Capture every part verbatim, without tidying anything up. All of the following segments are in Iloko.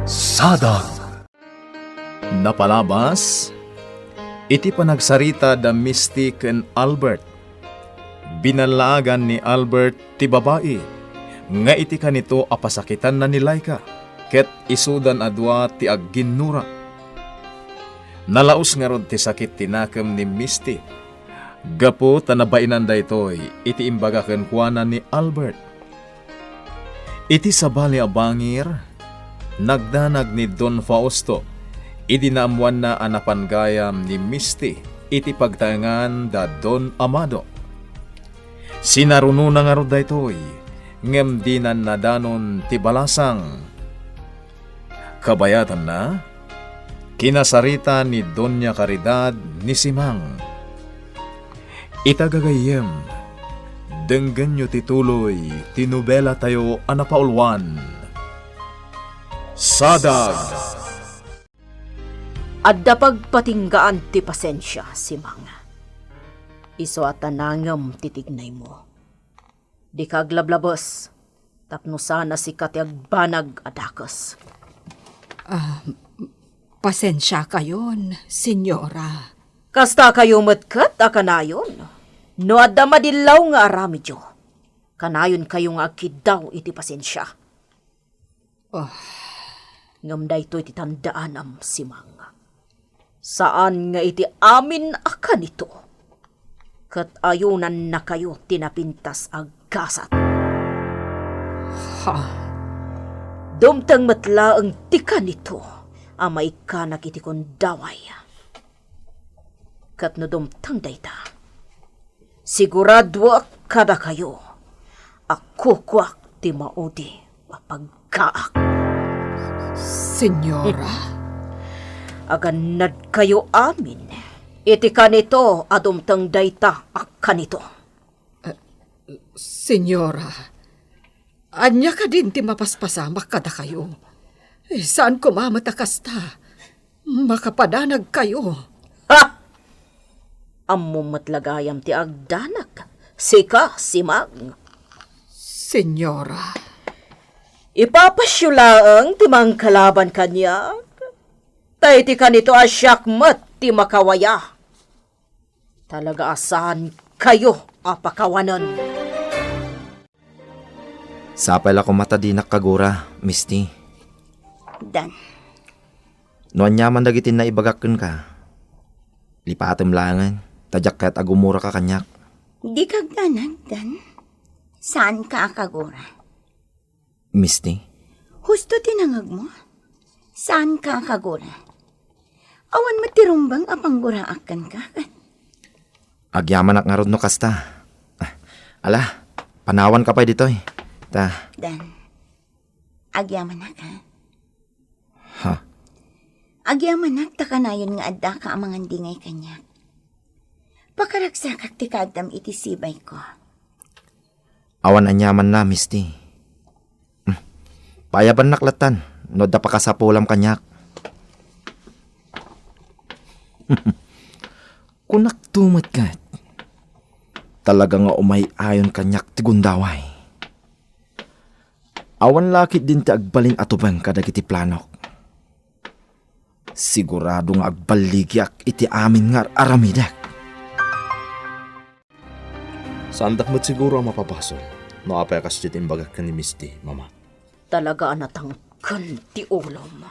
Sadag. Napalabas iti panagsarita da Misty ken Albert, binallaagan ni Albert ti babai nga iti kanito a pasakitanna ni Laika, ket isudan a dua ti agginnura. Nalaus ngarud ti sakit ti nakem ni Misty, gapu ta nabainan daytoy iti imbaga kenkuana ni Albert. Iti sabali a bangir, nagdanag ni Don Fausto idi naammoanna a napan gayam ni Misty iti pagtaengan da Don Amado. Sinarunona ngarud daytoy, ngem dinan nadanon ti balasang. Kabayatanna, kinasarita ni Doña Caridad ni Simang. Ita gagayyem, denggenyo ti tuloy ti nobelatayo a napauluan, Sadag. Adda pagpatinggaan ti pasensia, Simang. Isu a tanangem ti tignaymo. Dika aglablabes, tapno saan a sika ti agbanag a dakes. Ah, pasensiakayon, Senyora. Kasta kayo met ket a kanayon. No adda madillaw nga aramidyo, kanayonkayo nga agkiddaw iti pasensia. Ah. Ngem daytoy ti tandaanam, Simang. Saan nga iti amin a kanito, ket ayonannakayo ti napintas a gasat. Ha? Dumteng met laeng ti kanito a maikkanak iti kundaway. Ket no dumteng dayta, siguraduak kadakayo a kukuak ti maudi a paggaak. Senyora? Agannadkayo amin iti kanito a dumteng dayta a kanito. Eh, Senyora, ania kadin ti mapaspasamak kadakayo? Eh, saan koma met a kasta. Makapadanagkayo. Ha! Ammom met la gayam ti agdanag, sika, Simang. Senyora. Ipapasyo laeng ti mangkalaban kaniak. Ta iti kanito a siak met ti makawaya. Talaga a saankayo a pakawanen. Sapay la koma ta dinak kagura, Misty. Dan. No aniaman dagiti naibagak kenka, lipatem laengen, ta diak kayat a gumuraka kaniak. Dika agdanag, Dan. Saanka a kagura. Misty? Husto ti nangegmo? Saanka a kagura. Awan met ti rumbeng a pangguraak kenka, ket agyamanak ngarud no kasta. Ah, ala, panawanka pay ditoy. Ta. Dan, agyamanak, ha? Ha? Agyamanak ta kanayon nga addaka a mangandingay kaniak. Pakaragsakak ti kaaddam iti sibayko. Awan aniamanna, Misty. Hmm. Paayabannak lattan no adda pakasapulam kaniak. Kunakto met ket, talaga nga umay-ayon kaniak ti gundaway. Awan la ketdin ti agbalin a tubeng kadagiti planok. Sigurado nga agballigiak iti amin nga ar-aramidek. Saandak met siguro a mapabasol no apay a kasdiay ti imbagak ken ni Misty, Mama. Talaga a natangken ti ulom.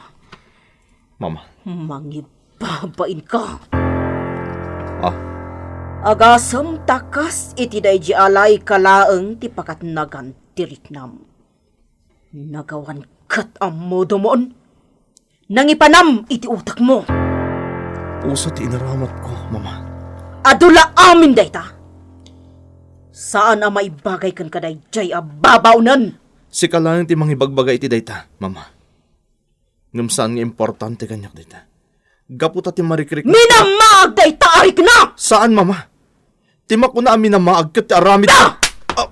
Mama. Mangibabainka. Ah? Agasem ta kas iti daydi a Laika laeng ti pakatnagan ti riknam. Nagawan ket ammodomon. Nangipanam iti utekmo. Puso ti inaramatko, Mama. Adu la amin dayta. Saan a maibagay ken kadaydiay a babaonen. Sika laeng ti mangibagbaga iti dayta, Mama. Ngem saan nga importante kaniak dayta. Gapu ta ti marikriknak. Minamaag dayta a rikna! Saan, Mama. Ti makuna a minamaag ket ti aramid. Ah! Ah!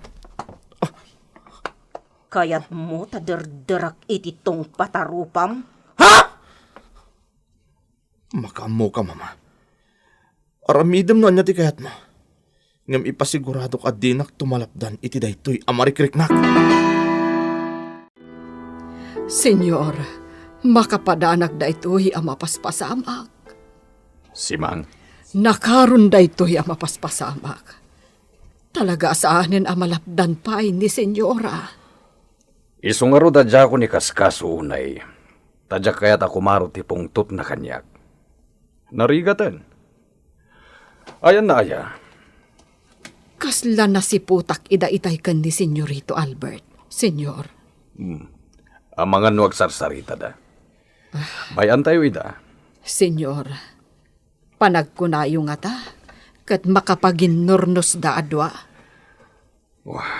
Ah! Kayatmo ta derderak iti tungpa ta rupam? Ha? Makaammoka, Mama. Aramidem no ania ti kayatmo. Ngem ipasiguradok a dinak tumalapdan iti daytoy a marikriknak. Señor, Makapadanak daytoy a mapaspasamak. Simang. Nakaron daytoy a mapaspasamak. Talaga a saanen a malapdan pay ni Senyora. Isu ngarud a diakon ikaskaso unay, ta diak kayat a kumaro ti pungtotna kaniak. Narigaten. Ayanna aya? Kasla nasiputak ida itay ken ni Senyorito Albert, Senyor. Hmm. Amangan no agsarsaritada. Bay-antayo ida. Senyor, panagkunayo ngata, ket makapaginnurnosda a dua. Wah,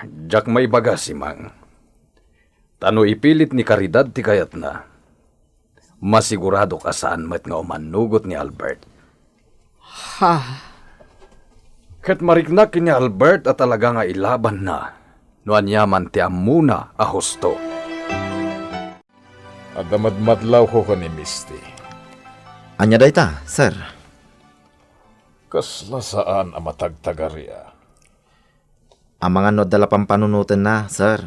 diak maibaga, Simang. Ta no ipilit ni Caridad ti kayatna, masiguradok a saan met nga umannugot ni Albert. Ha? Ket mariknak ken ni Albert a talaga nga ilabanna no aniaman ti ammona a husto. Adda madmadlawko ken ni Misty. Ania dayta, sir? Kasla saan a matagtagaria. Amangan no adda la pampanunotenna, sir.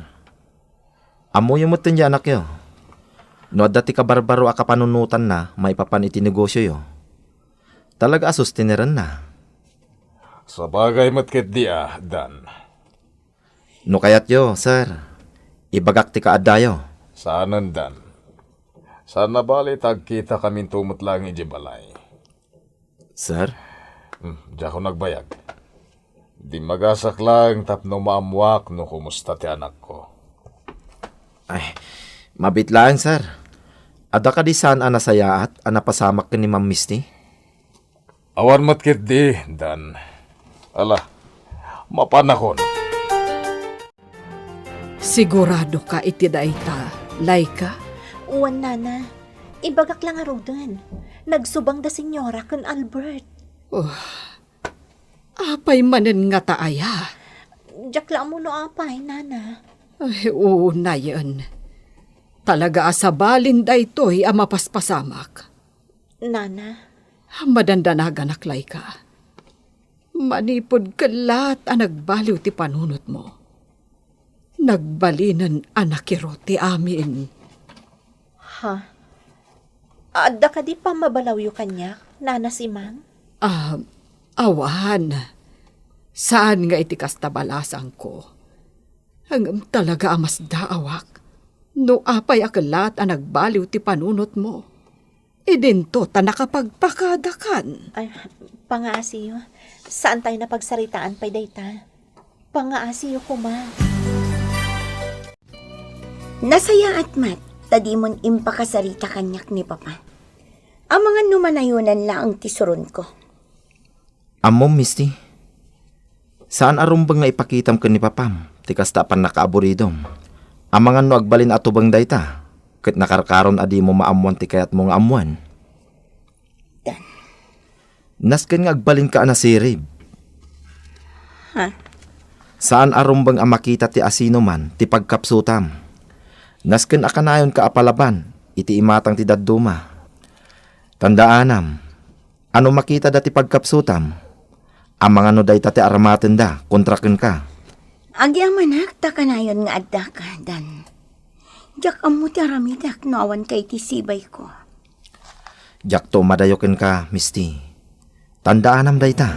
Ammoyo metten ti anakyo. No adda ti kabarbaro a kapanunotanna maipapan iti negosioyo, talaga a sustinerenna. Sabagay met ketdi a, Dan. No kayatyo, sir, ibagak ti kaaddayo. Saanen, Dan. Saan a bale ta agkitakaminto met laeng idiay balay. Sir? Hmm, diakon agbayag. Dimmagasak laeng tapno maammoak no kumusta ti anakko. Ay, mabiit laeng, sir. Adda kadi saan a nasayaat a napasamak ken ni Ma'am Misty? Awan met ketdi, Dan. Ala, mapanakon. Siguradoka iti dayta, Laika? Wen, Nana. Ibagak la ngaruden. Nagsubang da Senyora ken Albert. Oh, apay manen ngata aya? Diak la ammo no apay, Nana. Ay, unayen. Talaga a sabalin daytoy a mapaspasamak. Nana. Madandanaganak, Laika. Manipud kellaat a nagbaliw ti panunotmo, nagbalinen a nakirot ti amin. Ha? Adda kadi pammabalawyo kaniak, Nana Simang? Ah, awan. Saan nga iti kasta balasangko. Ngem talaga a masdaawak no apay a kellaat a nagbaliw ti panunotmo. Idinto ta nakapagpakadakan. Ay, pangaasiyo. Saan tayo napagsaritaan pay dayta. Pangaasiyo koma. Nasayaat met ta dimon impakasarita kaniak ni Papa. Amangan no manayonan laeng ti suronko. Ammom, Misty, saan a rumbeng nga ipakitam ken ni Papam ti kasta a pannakaaburidom. Amangan no agbalin a tubeng dayta, ket nakarkaron a dimo maammoan ti kayatmo nga ammoen. Dan. Nasken nga agbalinka a nasirib. Ha? Saan a rumbeng a makita ti asinoman ti pagkapsutam. Nasken a kanayonka a palaban iti imatang ti dadduma. Tandaanam, a no makitada ti pagkapsutam, amangan no dayta ti aramatenda kontra kenka. Agyamanak ta kanayon nga addaka, Dan. Diak ammo ti aramidek no awanka iti sibayko. Diakto madayo kenka, Misty. Tandaanam dayta.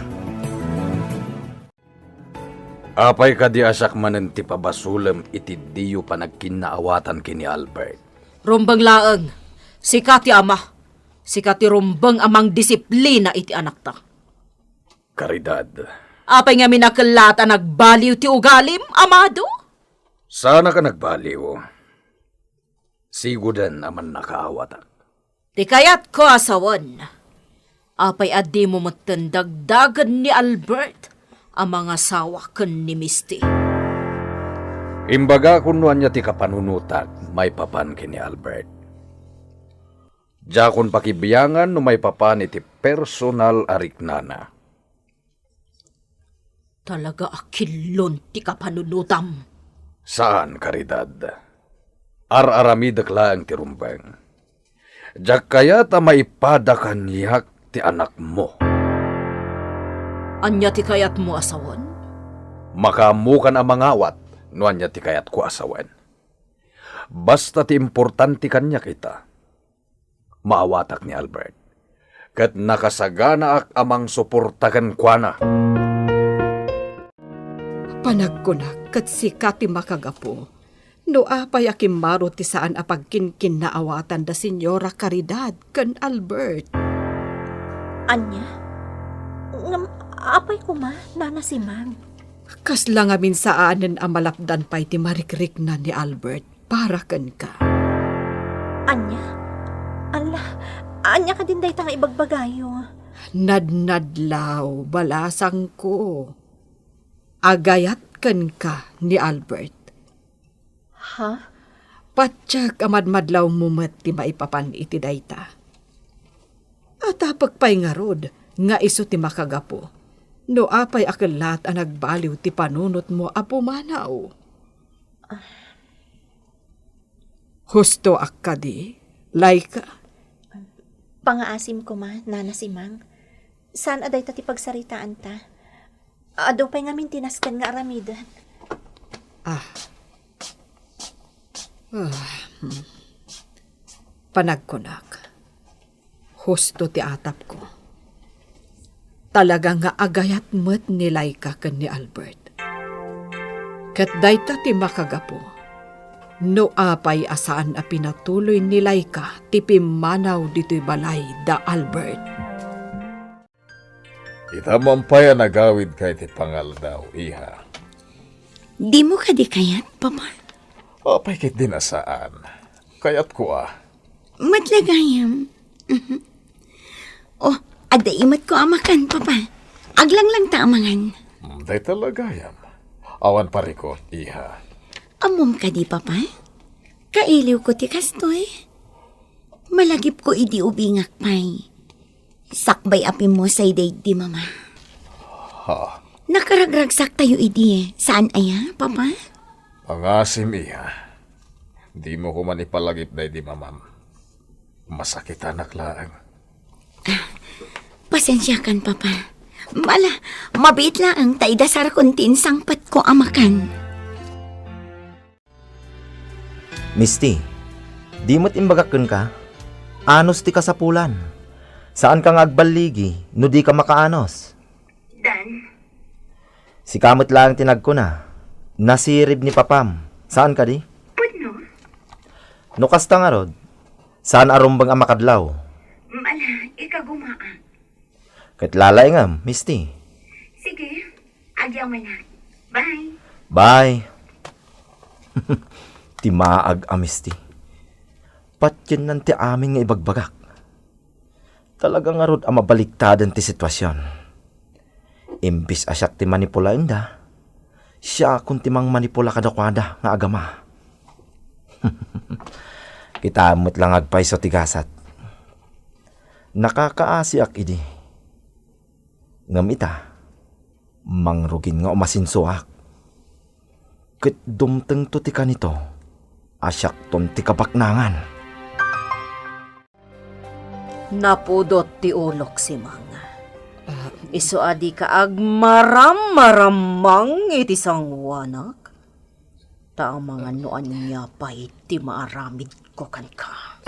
Apay kadi a siak manen ti pabasolem iti diyo panagkinnaawatan ken ni Albert? Rumbeng laeng, sika ti ama. Sika ti rumbeng a mangdisiplina iti anakta. Caridad. Apay ngamin a kellaat a nagbaliw ti ugalim, Amado? Saanak a nagbaliw. Sigoden a mannakaawatak. Ti kayatko a sawen, apay a dimo metten dagdagen ni Albert a mangasawa ken ni Misty? Imbagakon no ania ti kapanunotak maipapan ken ni Albert. Diakon pakibiangan no maipapan iti personal a riknana. Talaga a killon ti kapanunotam. Saan, Caridad. Ar-aramidek laeng ti rumbeng. Diak kayat a maipada kaniak ti anakmo. Ania ti kayatmo a sawen? Makaammokan a mangawat no ania ti kayatko a sawen. Basta ti importante kaniak ita, maawatak ni Albert. Ket nakasaganaak a mangsuporta kenkuana. Panagkunak ket sika ti makagapu. No apay a kimmaro ti saan a pagkinkinnaawatan da Señora Caridad ken Albert? Ania? Ngem apay koma, Nana Simang? Kasla ngamin saanen a malapdan pay ti marikrikna ni Albert para kenka. Ania? Ala, ania kadin dayta nga ibagbagayo? Nadnadlaw, balasangko. Agayat kenka ni Albert. Ha? Patiek a madmadlawmo met ti maipapan iti dayta. Atapek pay ngarud nga isu ti makagapu. No apay a kellat a nagbaliw ti panunotmo a pumanaw. Husto a kadi, Laika? Pangaasim koma, Nana Simang. Saan a dayta ti pagsaritaanta. Adu pay ngamin ti nasken nga aramiden. Ah. Ah, hmm. Panagkunak. Husto ti atapko. Talaga nga agayat met ni Laika ken ni Albert. Ket dayta ti makagapu no apay a saan a pinatuloy ni Laika ti pimmanaw ditoy balay da Albert. Ita man pay a nagawidka iti pangaldaw, iha. Dimo kadi kayat, Papa? Apay ketdin a saan? Kayatko a. Met la gayam. Mhm. Oh, adda imetko a makan, Papa. Aglanglang ta a mangan. Hmm, dayta la gayam. Awan parikot, iha. Ammom kadi, Papa? Kailiwko ti kastoy. Malagipko idi ubingak pay. Sakbay a pimmusay daydi Mama. Ha? Nakaragragsaktayo idi, saan aya, Papa? Pangasim, iha. Dimo koma ipalagip daydi Mamam. Masakitanak laeng. Ah, pasensiakan, Papa. Ala, mabiit laeng ta idasarakon ti insangpetko a makan. Misti, di met imbagak kenka? Anus ti kasapulan. Saanka nga agballigi no dika makaanus. Dan. Sika met laeng ti nagkuna. Nasirib ni Papam. Saan kadi? Pudno? No kasta ngarud, saan a rumbeng a makadlaw. Ala, ikagumaak. Ket lalaingam, Misti. Sige, agyamanak. Bye. Bye. Ti maag a Misti. Patiennan ti amin nga ibagbagak. Talaga ngarud a mabaliktaden ti situasion. Imbis a siak ti manipulaenda, siakon ti mangmanipula kadakuada nga agama. Kitaem met la nga agpayso ti gasat. Nakakaasiak idi. Ngem ita, mangrugin nga umasinsoak. Ket dumtengto ti kanito a siakton ti kabaknangan. Napudot ti ulok, Simang. Ah, isu a dika agmarammaramang iti sanguanak, ta amangan no ania pay ti maaramidko kenka.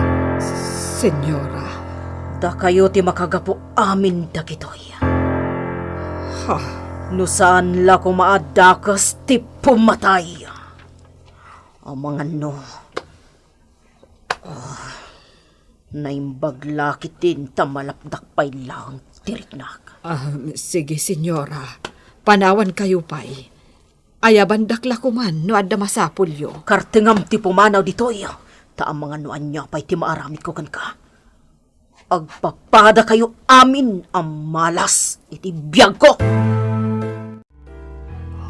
Señora. Dakayo ti makagapu amin dagitoy. Ha? No saan la koma a dakes ti pumatay. Amangan no. Ah, naimbag la ketdin ta malapdak pay laeng ti riknak. Ah, sige, señora. Panawankayo pay. Ayabandak la koman no adda masapulyo. Kartengam ti pumanaw ditoy, ta amangan no ania pay ti maaramidko kenka. Agpapadakayo amin a malas iti biagko.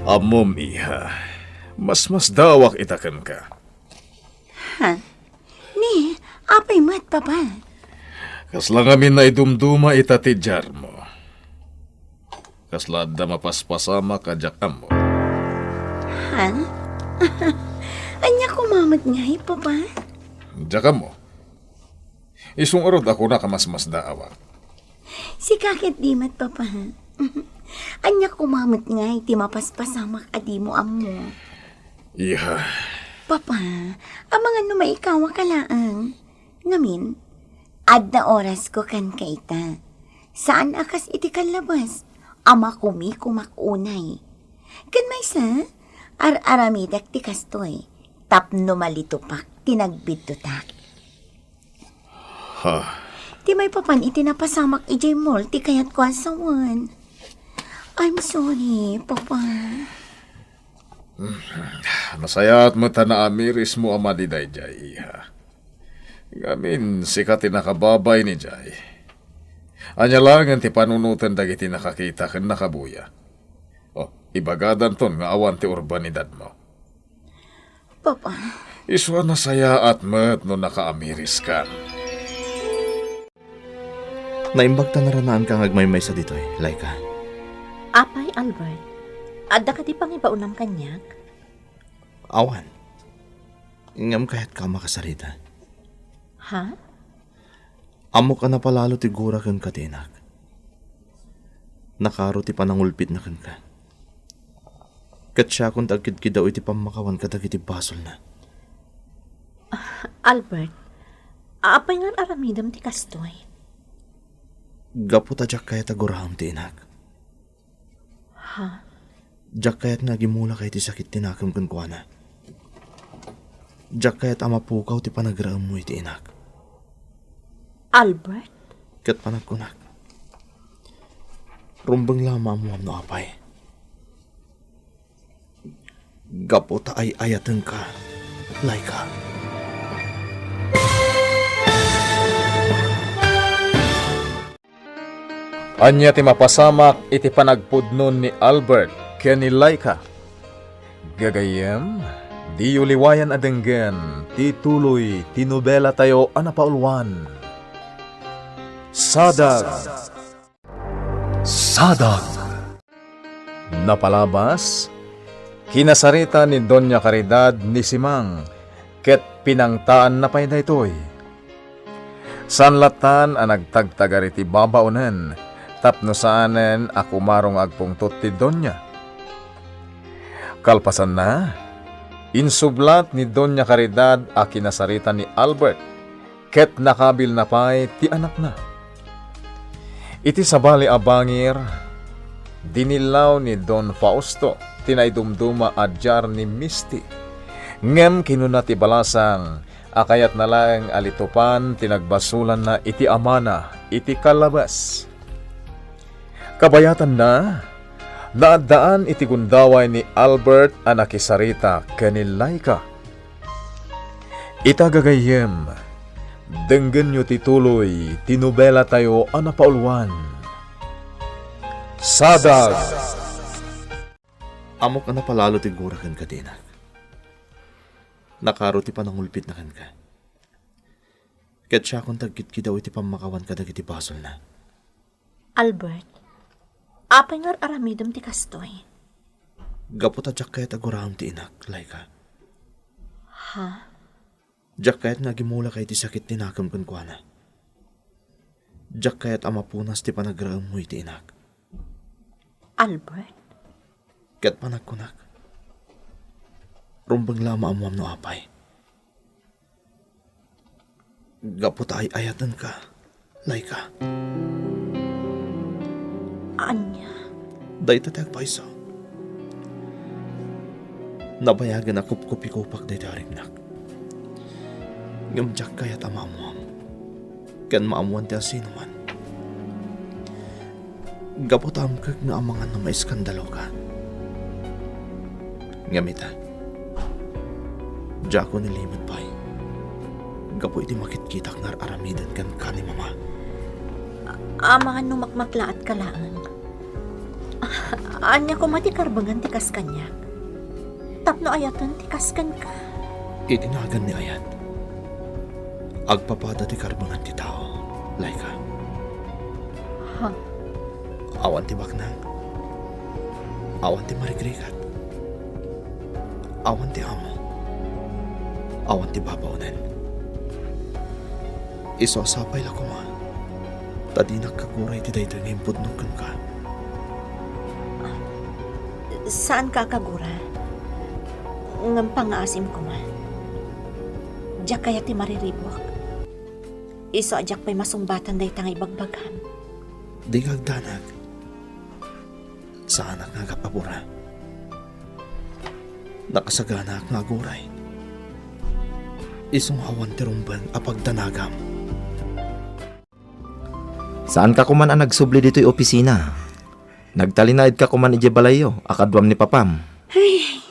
Ammom, iha, masmasdaawak ita kenka. Ha? Ni, apay met, Papa? Kasla ngamin naidumduma ita ti diarmo. Kasla adda mapaspasamak a diak ammo. Ha? Ania koma met ngay, Papa? Diak ammo. Isu ngarud a kunak a masmasdaawak. Sika ket di met, Papa. Ania koma met ngay ti mapaspasamak a dimo ammo? Iha. Papa, amangan no maikawaka laeng. Ngamin, adda orasko kenka ita. Saan a kas iti kallabas a makumikumak unay. Ken maysa, ar-aramidek ti kastoy tapno malitopak ti nagbiddutak. Ha? Ti maipapan iti napasamak idiay mall ti kayatko a sawen. I'm sorry, Papa. Nasayaat met a naamirismo a madi daydiay, iha. Ngamin, sika ti nakababain idiay. Ania laengen ti panunoten dagiti nakakita ken nakabuya? O, ibagadanton nga awan ti urbanidadmo. Papa. Isu a nasayaat met no nakaamiriskan. Naimbag ta naranaanka nga agmaymaysa ditoy, Laika. Apay, Albert, adda kadi pangibaonam kaniak? Awan. Ngem kayatka a makasarita. Ha? Ammok a napalalo ti gura kenka ti inak. Nakaro ti panangulpitna kenka. Ket siakon ti agkidkidaw iti pammakawan kadagiti basolna. Albert, apay nga aramidem ti kastoy? Gapu ta diak kayat a guraem ti inak. Ha? Diak kayat nga agimulaka iti sakit ti nakem kenkuana. Diak kayat a mapukaw ti panagraemmo iti inak. Albert? Ket panagkunak, rumbeng la a maammuam no apay. Gapu ta ay-ayatenka, Laika. Ania ti mapasamak iti panagpudnon ni Albert ken ni Laika? Gagayyem, diyo liwayan a denggen ti tuloy ti nobelatayo a napauluan, Sadag. Sadag. Napalabas, kinasarita ni Doña Caridad ni Simang ket pinangtaanna pay daytoy. Saan lattan a nagtagtagar iti babaonen tapno saanen a kumaro nga agpungtot ti doña. Kalpasanna, insublat ni Doña Caridad a kinasarita ni Albert ket nakabilna pay ti anakna. Iti sabali a bangir, dinillaw ni Don Fausto ti naidumduma a diar ni Misty. Ngem kinuna ti balasang a kayatna laeng a litopan ti nagbasolanna iti amana iti kallabas. Kabayatanna, naaddaan iti gundaway ni Albert a nakisarita ken ni Laika. Ita gagayyem, denggenyo ti tuloy ti nobelatayo a napauluan, Sadag. Ammok a napalalo ti gura kenka ti inak. Nakaro ti panangulpitna kenka. Ket siakon ti agkidkidaw iti pammakawan kadagiti basolna. Albert, apay nga ar-aramidem ti kastoy? Gapu ta diak kayat a guraem ti inak, Laika. Ha? Diak kayat nga agimulaka iti sakit ti nakem kenkuana. Diak kayat a mapunas ti panagraemmo iti inak. Albert? Ket panagkunak, rumbeng la a maammuam no apay. Gapu ta ay-ayatenka, Laika. Ania? Dayta ti agpayso. Nabayagen a kupkupikopak daytoy a riknak. Ngem diak kayat a maammuam ken maammuan ti asinoman. Gapu ta amkek nga amangan no maiskandaloka. Ngem ita, diakon ilimed pay gapu iti makitkitak nga ar-aramiden kenka ni Mama. A-, amangan no makmaklaatka laeng. Ania koma ti karbengan ti kas kaniak? Tapno ayaten ti kas kenka. Iti nagan ni ayat, agpapada ti karbengan ti tao, Laika. Ha? Awan ti baknang. Awan ti marigrigat. Awan ti amo. Awan ti babaonen. Isu a sapay la koma ta dinak kagura iti daytoy nga impudnok kenka. Saanka a kagura, ngem pangngaasim koma. Diak kayat ti mariribuk. Isu a diak pay masungbatan dayta nga ibagbagam. Dika agdanag. Saanak nga agap-apura. Nakasaganaak nga aguray. Isu nga awan ti rumbeng a pagdanagam. Saanka koman a nagsubli ditoy opisina? Nagtalinaedka koman idiay balayyo a kaduam ni papam. Ay,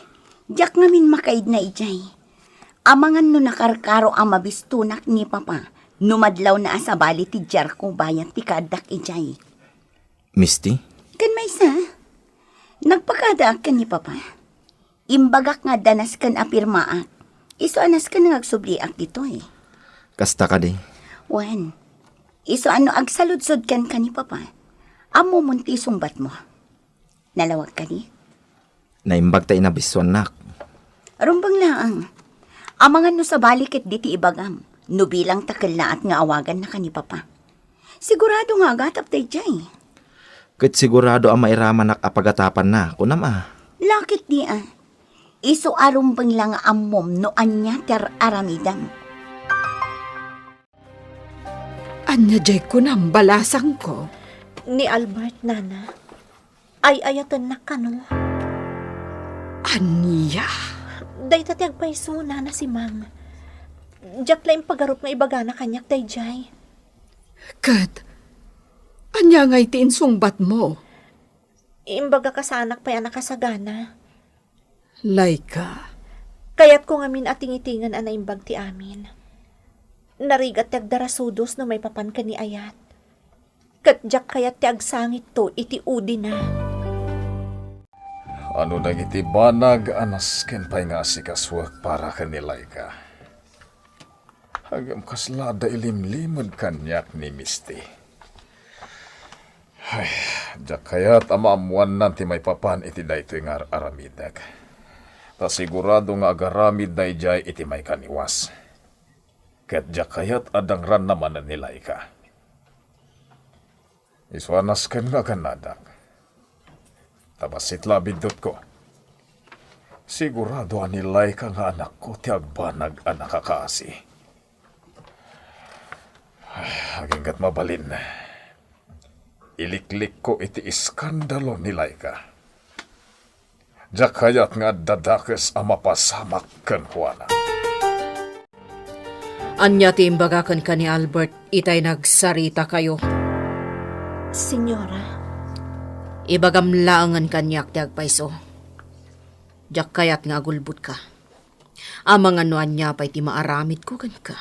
diak ngamin makaidna idiay. Amangan no nakarkaro a mabistonak ni papa no madlawna a sabali ti diarko bayat ti kaaddak idiay. Misti? Ken maysa, nagpakadaak ken ni papa. Imbagak nga adda nasken a pirmaak. Isu a nasken nga agsubliak ditoy. Kasta kadi? Wen, isu a no agsaludsod kenka ni papa, ammomon ti isungbatmo. Nalawag kadi? Naimbag ta inabisuannak. Rumbeng laeng. Amangan no sabali ket diti ibagam, no bilang ta kellaat nga awagannaka ni papa. Sigurado nga agatap daydiay. Ket sigurado a mairamanak a pagatapanna, kunam a? Lakit di a. Isu a rumbeng la nga ammom no ania ti ar-aramidem. Ania diay kunam, balasangko? Ni Albert, nana. Ay-ayatennak kano. Ania? Dayta ti agpayso, nana Simang. Diak la impagarup nga ibagana kaniak daydiay. Ket, ania ngay ti insungbatmo? Imbagak a saanak pay a nakasagana. Laika. Kayatko ngamin a tingitingen a naimbag ti amin. Narigat ti agdarasudos no maipapan ken ni Ayat. Ket diak kayat ti agsangitto iti udina. Ano dagiti banag a nasken pay nga asikasuek para ken ni Laika? Ngem kasla adda ilimlimed kaniak ni Misti. Ay, diak kayat a maammoannan ti maipapan iti daytoy nga ar-aramidek. Ta sigurado nga agaramid daydiay iti maikaniwas. Ket diak kayat a dangranna manen ni Laika. Isu a nasken nga aganadak. Ta bassit la a biddutko. Sigurado a ni Laika nga anakko ti agbanag a nakakaasi. Aginggat mabalin. Iliklikko iti iskandalo ni Laika. Diak kayat nga adda dakes a mapasamak kenkuana. Ania ti imbaga kenka ni Albert itay nagsaritakayo? Senyora. Ibagam laengen kaniak ti agpayso. Diak kayat nga agulbodka. Amangan no ania pay ti maaramidko kenka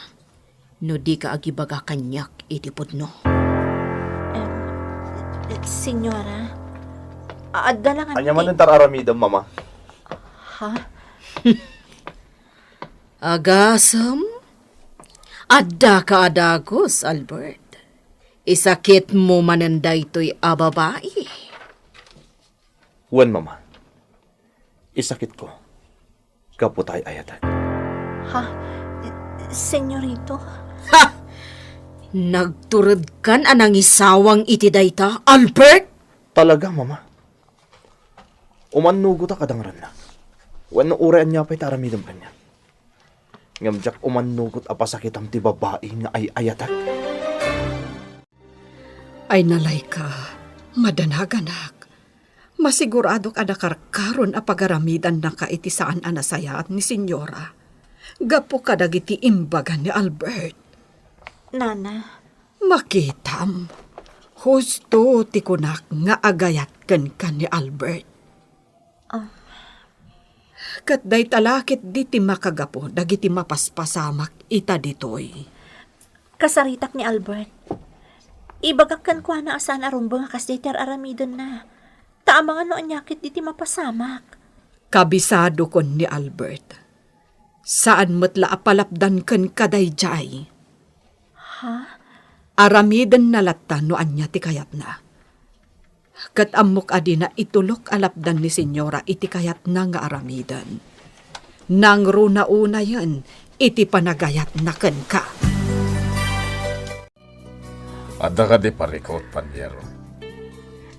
no dika agibaga kaniak iti pudno. Em, Senyora, adda la ngamin. Ania manen ti ar-aramidem, Mama? Ha? Agasem? Addaka a dagus, Albert. Isakitmo manen daytoy a babai. Wen, Mama. Isakitko. Gapu ta ay-ayatek. Ha? Senyorito? Ha! Nagturedkan a nangisawang iti dayta, Albert? Talaga, Mama. Umannugotak a dangranna. Wenno uray ania pay ti aramidem kaniak. Ngem diak umannugot a pasakitam ti babai nga ay-ayatek. Ay, Laika, madanaganak. Masiguradok a nakarkaron a pagaramidannaka iti saan a nasayaat ni Senyora gapu kadagiti imbaga ni Albert. Nana. Makitam, husto ti kunak nga agayat kenka ni Albert. Ah. Ket dayta la ketdi ti makagapu dagiti mapaspasamak ita ditoy. Kasaritak ni Albert. Ibagak kenkuana a saan a rumbeng a kasdiay ti ar-aramidenna. Ta amangan no ania ketdi ti mapasamak. Kabisadokon ni Albert. Saan met la a palapdan kenka daydiay. Ha? Aramidenna latta no ania ti kayatna. Ket ammok a dina itulok a lapdan ni Senyora iti kayatna nga aramiden. Nangruna unayen iti panagayatna kenka. Adda kadi parikut, Paniero?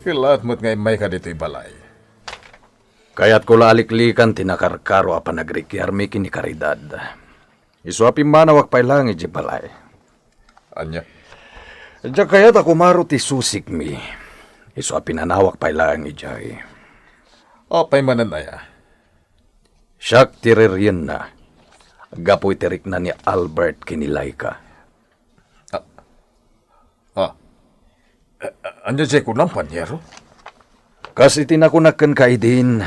Kellaat met nga immayka ditoy balay. Kayatko la a liklikan ti nakarkaro a panagrikiarmi ken ni Caridad. Isu a pimmanawak pay laeng idiay balay. Ania? Diak kayat a kumaro ti susikmi. Isu a pinanawak pay laeng idiay. Apay manen aya? Siak ti ririenna gapu iti rikna ni Albert ken ni Laika. Ah. Ah. A-, a-, ania diay kunam, Paniero? Kas iti nakunak kenka idin,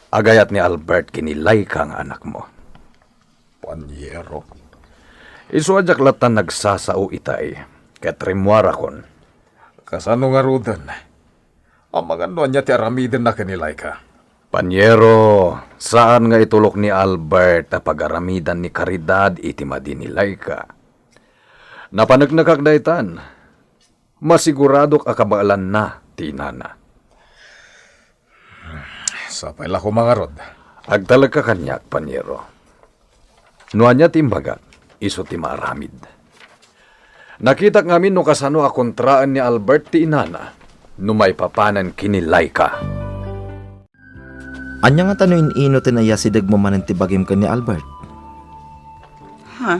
agayat ni Albert ken ni Laika nga anakmo. Paniero? Isu a diak latta nagsasao itay, ket rimmuarakon. Kasano ngaruden? Amangan no ania ti aramidenna ken ni Laika. Paniero, saan nga itulok ni Albert a pagaramidan ni Caridad iti madi ni Laika. Napaneknekak daytan. Masiguradok a kabaelanna ti inana. Sapay la koma ngarud. Agtalekka kaniak, Paniero. No ania ti imbagak, isu ti maaramid. Nakitak ngamin no kasano a kontraen ni Albert ti inana no maipapanen ken ni Laika. Ania ngata no in-ino ti naiyasidegmo manen ti bagim ken ni Albert? Ha?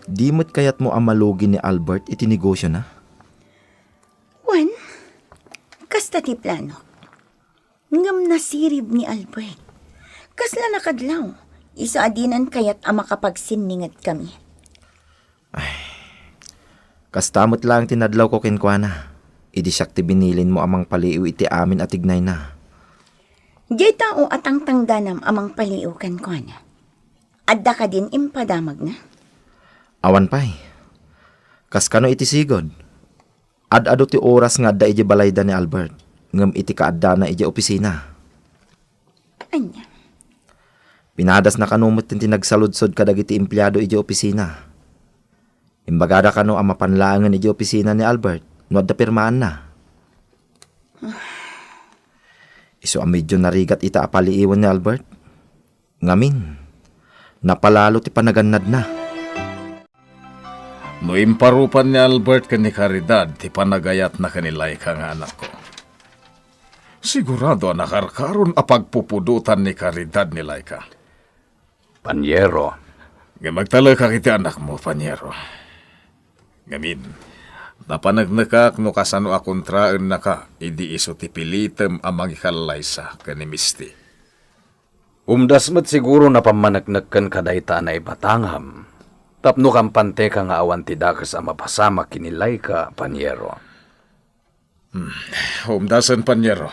Di met kayatmo a malugi ni Albert iti negosiona? Wen, kasta ti plano. Ngem nasirib ni Albert. Kasla nakadlaw, isu a dinan kayat a makapagsinninged kami. Kasta met laeng ti nadlawko kenkuana, idi siak ti binilinmo a mangpaliiw iti amin a tignayna. Diay tao a tangtangdanam a mangpaliiw kenkuana. Adda kadin impadamagna? Awan pay. Kas kano iti sigud, ad-adu ti oras nga adda idiay balayda ni Albert, ngem iti kaaddana idiay opisina. Ania? Pinadasna kano met ti nagsaludsod kadagiti empleado idiay opisina. Imbagada kano a mapan laengen idiay opisina ni Albert no adda pirmaanna. Isu a medyo narigat ita a paliiwen ni Albert. Ngamin, napalalo ti panagannadna. No imparupan ni Albert ken ni Caridad ti panagayatna ken ni Laika nga anakko, sigurado a nakarkaron a pagpupudotan ni Caridad ni Laika. Paniero. Ngem agtalekak iti anakmo, Paniero. Ngamin, napaneknekak no kasano a kontraennaka idi isu ti pilitem a mangikallaysa ken ni Misty. Umdas met siguro na pammaneknek kenka dayta a naibatangam, tapno kampanteka nga awan ti dakes a mapasamak ken ni Laika, Paniero. Hmm, umdasen, Paniero.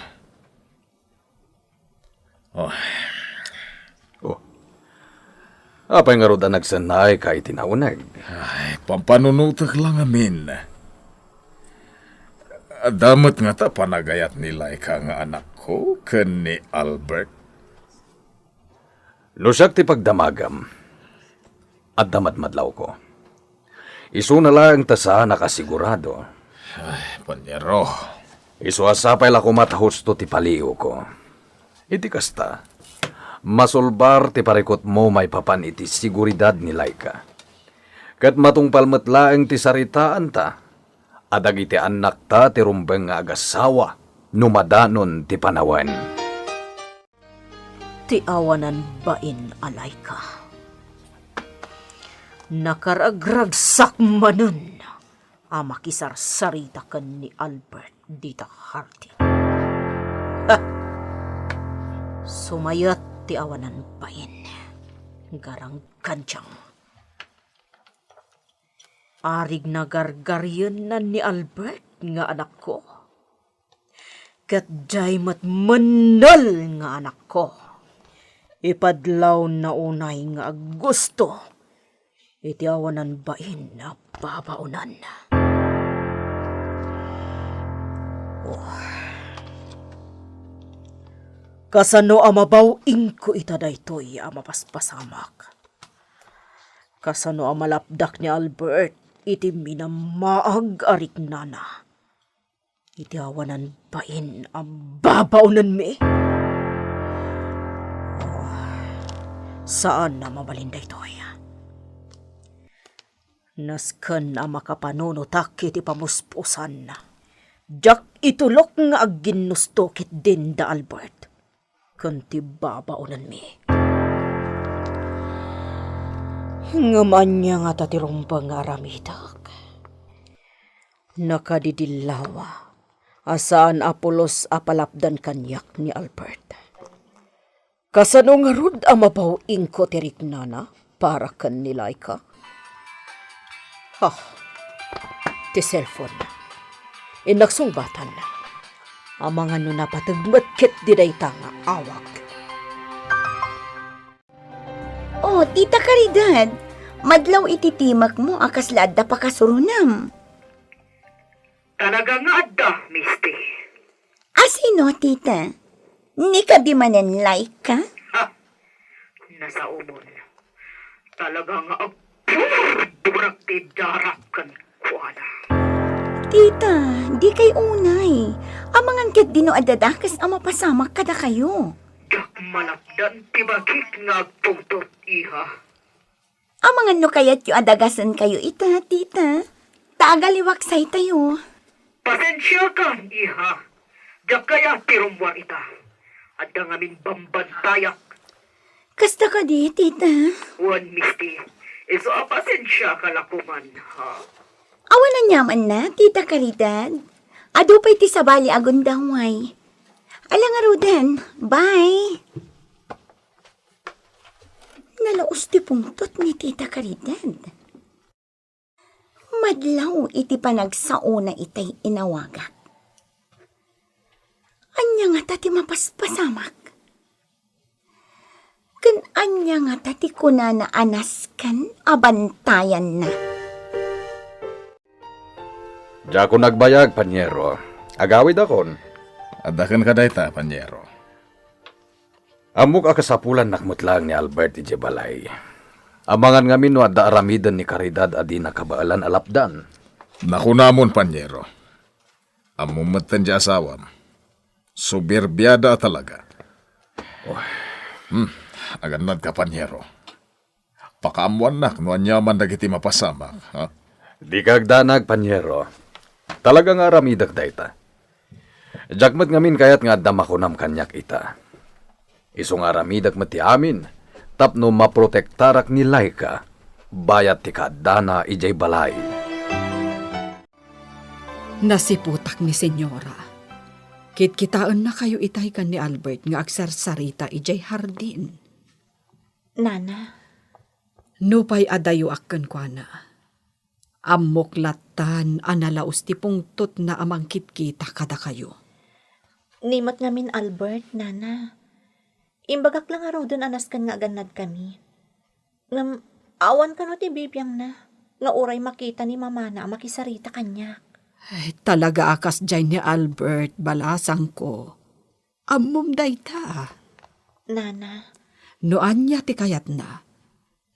Oh. Oh. Apay ngarud a nagsennaayka iti nauneg? Ay, pampanunotek la ngamin. Adda met ngata panagayat ni Laika nga anakko ken ni Albert? No siak ti pagdamagam, adda madmadlawko. Isuna laeng ta saanak a sigurado. Ay, Paniero. Isu a sapay la koma ta husto ti paliiwko. Iti kasta, masulbar ti parikutmo maipapan iti seguridad ni Laika. Ket matungpal met laeng ti saritaanta a dagiti annakta ti rumbeng nga agasawa no madanon ti panawen. Ti awanan bain a Laika. Nakaragragsak manen a makisarsarita ken ni Albert dita hardin. Ha! Sumayat ti awanan bain. Garanggandiang. Arigna gargariennan ni Albert nga anakko. Ket diay met mennel nga anakko. Ipadlawna unay nga aggusto iti awanan bain a babaonan. Oh. Kasano a mabaw-ingko ita daytoy a mapaspasamak? Kasano a malapdak ni Albert iti minamaag a riknana iti awanan bain a babaonenmi? Oh, saan a mabalin daytoy. Nasken a makapanunotak iti pamuspusan, diak itulok nga agginnusto ketdin da Albert ken ti babaonenmi. Ngem ania ngata ti rumbeng nga aramidek? Nakadidillawa a saan a pulos a palapdan kaniak ni Albert. Kasano ngarud a mabaw-ingko ti riknana para ken ni Laika? Ah, ti cellphone. Innak sungbatan. Amangan no napateg met ketdi dayta nga awag. Oh, Tita Caridad, madlaw iti timekmo a kasla adda pakasuronam. Talaga nga adda, Misti. A sino, Tita? Ni kadi manen Laika? Ha! Nasaomon. Talaga nga agpurdurak ti darak kenkuana. Tita, dikay unay. Amangan ketdi no adda dakes a mapasamak kadakayo. Diak malapdan ti bagik nga agpungtot, iha. Amangan no kayatyo a dagasenkayo ita, Tita. Ta agaliwaksaytayo. Pasensiakan, iha. Diak kayat ti rummuar ita. Adda ngamin bambantayak. Kasta kadi, Tita? Wen, Misti. Isu a pasensiaka la koman, ha? Awan aniamanna, Tita Caridad. Adu pay ti sabali a gundaway. Ala ngaruden. Bye. Nalaus ti pungtot ni Tita Caridad. Madlaw iti panagsaona itay inawagak. Ania ngata ti mapaspasamak? Ken ania ngata ti kunana a nasken a bantayanna? Diakon agbayag, panyero. Agawidakon. Adda kenka dayta, panyero. Ammok a kasapulannak met laeng ni Albert idiay balay. Amangan ngamin no adda aramiden ni Caridad a dina kabaelan a lapdan. Nakunamon, panyero. Ammom metten ti asawam. Soberbiada a talaga. Oh. Hmm, agannadka, panyero. Pakaammoannak no aniaman dagiti mapasamak, ha? Dika agdanag, panyero. Talaga nga aramidek dayta. Diak met ngamin kayat nga adda makunam kaniak ita. Isu nga aramidek met ti amin tapno maprotektarak ni Laika bayat ti kaaddana idiay balay. Nasiputak ni Senyora. Kitkitaennakayo itay ken ni Albert nga agsarsarita idiay hardin. Nana. Nupay adayoak kenkuana, ammok lattan a nalaus ti pungtotna a mangkitkita kadakayo. Ni met ngamin, Albert, Nana. Imbagak la ngaruden a nasken nga agannadkami. Ngem awan kano ti bibiangna nga uray makita ni mamana a makisarita kaniak. Ay, talaga a kasdiay ni Albert, balasangko. Ammom dayta. Nana. No ania ti kayatna,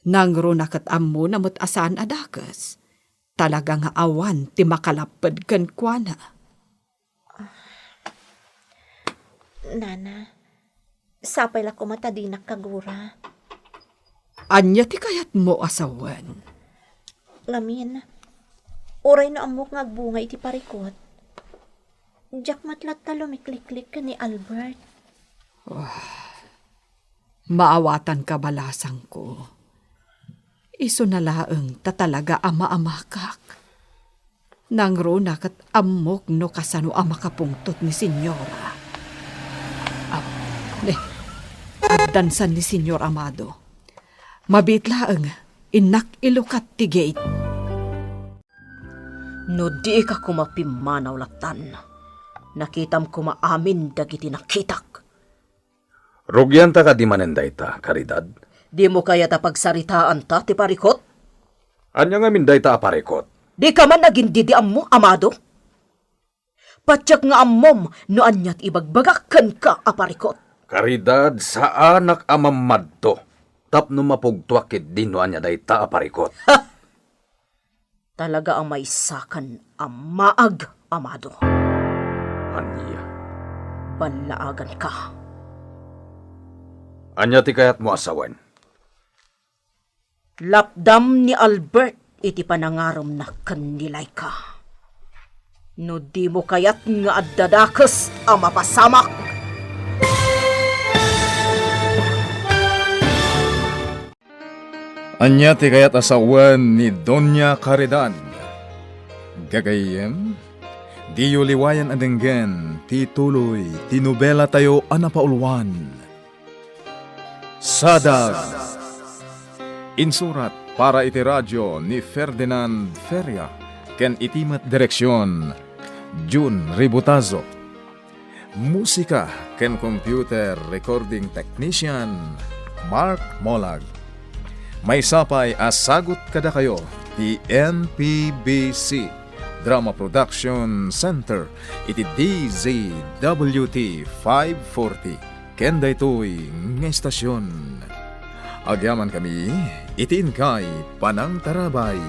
nangruna ket ammona met a saan a dakes. Talaga nga awan ti makalapped kenkuana. Nana, sapay la koma ta dinak kagura. Ania ti kayatmo a sawen? Ngamin, uray no ammok nga agbunga iti parikut, diak met latta lumikliklik ken ni Albert. Wah, maawatanka, balasangko. Isuna laeng ta talaga a maamakak. Nangruna ket ammok no kasano a makapungtot ni Senyora. Aw, ne, addan san ni Senyor Amado. Mabiit laeng, innak ilukat ti gate. No dika koma pimmanaw lattan, nakitam koma amin dagiti nakitak. Rugianta kadi manen dayta, Caridad? Dimo kayat a pagsaritaanta ti parikut? Ania ngamin dayta a parikut? Dika man agindidi ammo, Amado? Patiek nga ammom no ania ti ibagbagak kenka a parikut. Caridad, saanak a mammadto tapno mapugtoak ketdi no ania dayta a parikut. Ha! Talaga a maysakan a maag, Amado. Ania? Ballaaganka. Ania ti kayatmo a sawen? Lapdam ni Albert iti panangaremna ken ni Laika. No dimo kayat nga adda dakes a mapasamak. Ania ti kayat a sawen ni Doña Caridad? Gagayyem, diyo liwayan a denggen ti tuloy ti nobelatayo a napauluan, Sadag. Insurat para iti radio ni Ferdinand Feria ken iti met direksion, Jun Ributazo. Musika ken computer recording technician, Mark Molag. Maysa pay a sagut kadakayo ti N P B C Drama Production Center iti D Z W T five forty ken daytoy nga estasion. Agyamankami iti inkay panangtarabay.